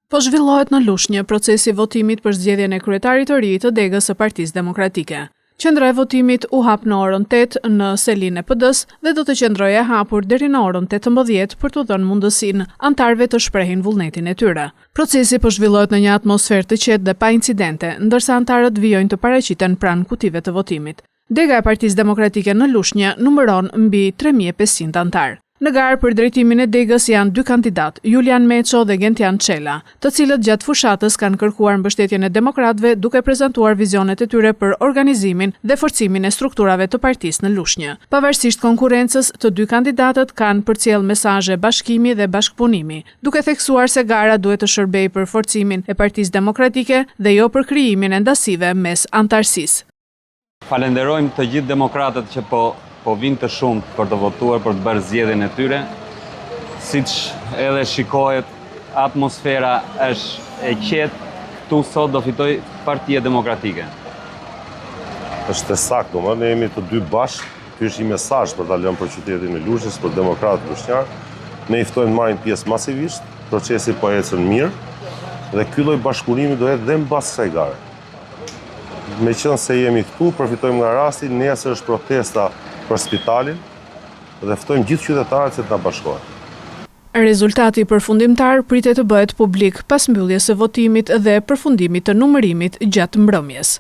Po zhvillohet në Lushnjë procesi i votimit për zgjedhjen e kryetarit të ri të degës së Partisë Demokratike. Qendra e votimit u hap në orën 8 në selinë e PD-së dhe do të qëndrojë e hapur deri në orën 18 për t'u dhënë mundësinë anëtarëve të shprehin vullnetin e tyre. Procesi po zhvillohet në një atmosferë të qetë dhe pa incidente, ndërsa anëtarët vijojnë të paraqiten pranë kutive të votimit. Dega e Partisë Demokratike në Lushnjë numëron mbi 3500 anëtarë. Në garë për drejtimin e degës janë dy kandidatë, Julian Meço dhe Gentian Çela, të cilët gjatë fushatës kanë kërkuar mbështetjen e demokratëve duke prezantuar vizionet e tyre për organizimin dhe forcimin e strukturave të partisë në Lushnjë. Pavarësisht konkurrencës, të dy kandidatët kanë përcjellë mesazhe bashkimi dhe bashkëpunimi, duke theksuar se gara duhet të shërbejë për forcimin e Partisë Demokratike dhe jo për krijimin e ndasive mes anëtarësisë. Falenderojmë të gjithë demokratët që po po vinë të shumtë për të votuar, për të bërë zgjedhjen e tyre. Siç edhe shikohet, atmosfera është e qetë, këtu sot do fitojë Partia Demokratike. Është e saktë, domethënë ne jemi të dy bashkë, ky është një mesazh për ta lënë për qytetin e Lushnjës, për demokratët lushnjarë. Ne i ftojmë të marrin pjesë masivisht, procesi po ecën mirë dhe ky lloj bashkëpunimi do jetë dhe mbas kësaj gare. Meqenëse jemi këtu, përfitojmë nga rasti, nesër është protesta për spitalin dhe ftojmë gjithë qytetarët që të na bashkohen. Rezultati përfundimtar pritet të bëhet publik pas mbylljes së votimit dhe përfundimit të numërimit gjatë mbrëmjes.